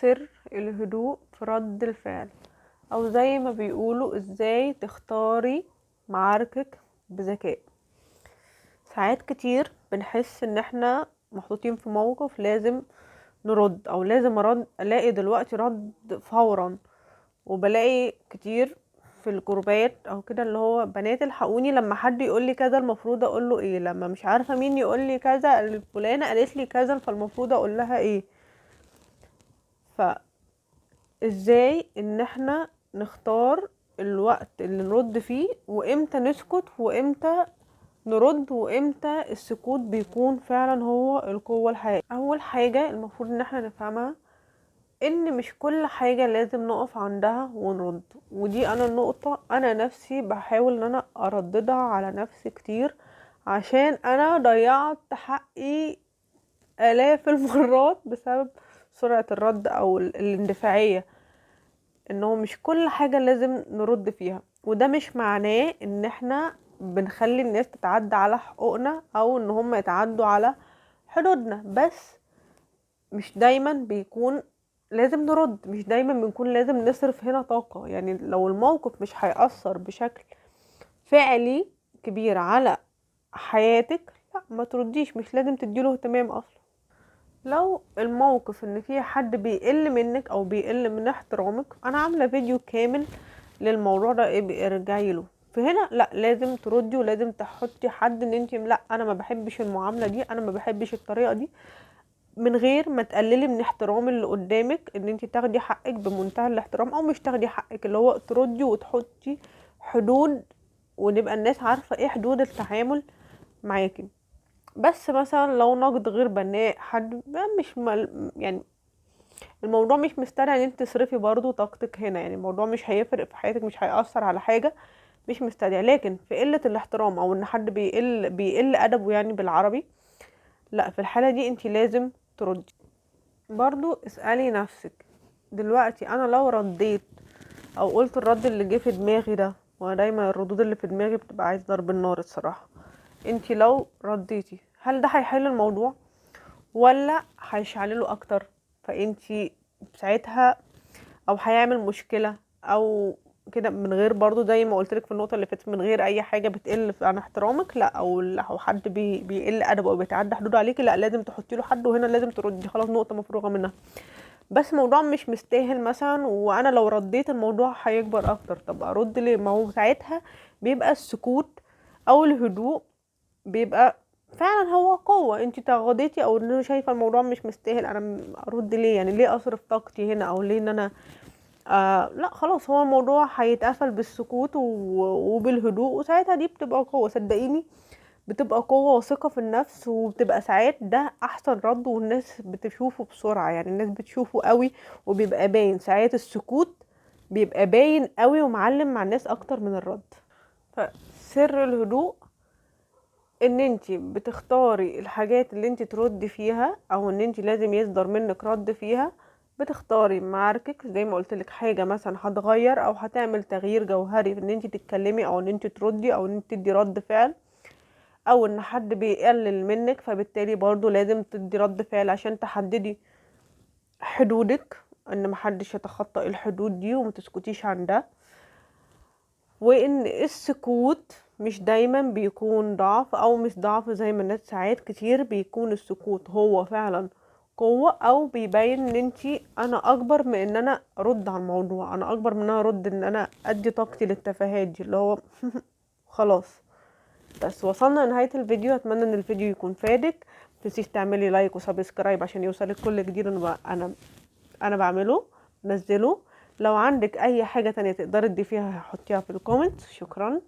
سر الهدوء في رد الفعل، او زي ما بيقولوا ازاي تختاري معاركك بذكاء. ساعات كتير بنحس ان احنا محطوطين في موقف لازم نرد، او لازم ارد، الاقي دلوقتي رد فورا. وبلاقي كتير في الجروبات او كده اللي هو بنات الحقوني لما حد يقول لي كذا المفروض اقول له ايه، لما مش عارفه مين يقول لي كذا، فلانه قالت لي كذا فالمفروض اقول لها ايه. فازاي ان احنا نختار الوقت اللي نرد فيه، وامتى نسكت وامتى نرد، وامتى السكوت بيكون فعلا هو القوة الحقيقية. اول حاجة المفروض ان احنا نفهمها ان مش كل حاجة لازم نقف عندها ونرد، ودي انا النقطة انا نفسي بحاول ان انا ارددها على نفسي كتير، عشان انا ضيعت حقي الاف المرات بسبب سرعة الرد او الاندفاعية. انه مش كل حاجة لازم نرد فيها، وده مش معناه ان احنا بنخلي الناس تتعدى على حقوقنا او ان هم يتعدوا على حدودنا، بس مش دايما بيكون لازم نرد، مش دايما بنكون لازم نصرف هنا طاقة. لو الموقف مش هيأثر بشكل فعلي كبير على حياتك، لا ما ترديش، مش لازم تديله اهتمام اصلا. لو الموقف ان في حد بيقل منك او بيقل من احترامك، انا عاملة فيديو كامل للموضوع ده، ايه ارجعي له. فهنا لا لازم تردي ولازم تحطي حد ان انت لا انا ما بحبش المعاملة دي، انا ما بحبش الطريقة دي، من غير ما تقللي من احترام اللي قدامك، ان انت تاخدي حقك بمنتهى الاحترام، او مش تاخدي حقك اللي هو تردي وتحطي حدود، ونبقى الناس عارفة ايه حدود التعامل معاكي. بس مثلا لو نقد غير بناء، حد مش مل، يعني الموضوع مش مستدعي ان انت تصرفي برضو طاقتك هنا، الموضوع مش هيفرق في حياتك، مش هيأثر على حاجة، مش مستدعي. لكن في قلة الاحترام او ان حد بيقل ادبه بالعربي، لا في الحالة دي انت لازم تردي. برضو اسألي نفسك دلوقتي انا لو رديت او قلت الرد اللي جه في دماغي ده، وانا دايما الردود اللي في دماغي بتبقى عايز ضرب النار الصراحة، انت لو رديتي هل ده هيحل الموضوع ولا هيشعلله اكتر؟ فانت ساعتها او هيعمل مشكلة او كده، من غير برضو زي ما قلت لك في النقطة اللي فاتت، من غير اي حاجة بتقل عن احترامك، لا، او لو حد بيقل ادبه او بيتعدى حدوده عليكي، لا لازم تحطي له حد، وهنا لازم تردي، خلاص نقطة مفروغة منها. بس الموضوع مش مستاهل مثلا، وانا لو رديت الموضوع هيكبر اكتر، طب ارد ليه؟ ما هو ساعتها بيبقى السكوت او الهدوء بيبقى فعلا هو قوة. انت تغاضيتي او ان انا شايفة الموضوع مش مستاهل، انا ارد ليه؟ ليه اصرف طاقتي هنا، او ليه ان انا لا خلاص هو الموضوع هيتقفل بالسكوت وبالهدوء، وساعتها دي بتبقى قوة، صدقيني بتبقى قوة وثقة في النفس، وبتبقى ساعات ده احسن رد، والناس بتشوفه بسرعة، الناس بتشوفه قوي وبيبقى باين. ساعات السكوت بيبقى باين قوي ومعلم مع الناس اكتر من الرد. فسر الهدوء ان انتي بتختاري الحاجات اللي انتي تردي فيها، او ان انتي لازم يصدر منك رد فيها، بتختاري معاركك زي ما قلت لك، حاجه مثلا هتغير او هتعمل تغيير جوهري في ان انتي تتكلمي او ان انتي تردي او ان انتي تدي رد فعل، او ان حد بيقلل منك فبالتالي برضو لازم تدي رد فعل عشان تحددي حدودك، ان محدش يتخطى الحدود دي وما تسكتيش عن ده. وان السكوت مش دايما بيكون ضعف، او مش ضعف زي ما الناس ساعات كتير بيكون السكوت هو فعلا قوة، او بيبين ان انتي انا اكبر من ان انا ارد على الموضوع، انا اكبر من ان انا ارد، ان انا ادي طاقتي للتفاهات دي اللي هو خلاص. بس وصلنا لنهاية الفيديو، اتمنى ان الفيديو يكون فادك. متنسيش تعملي like و subscribe عشان يوصلك كل جديد انا بعمله بنزله. لو عندك اي حاجة تانية تقدري تضيفيها حطيها في ال comment. شكرا.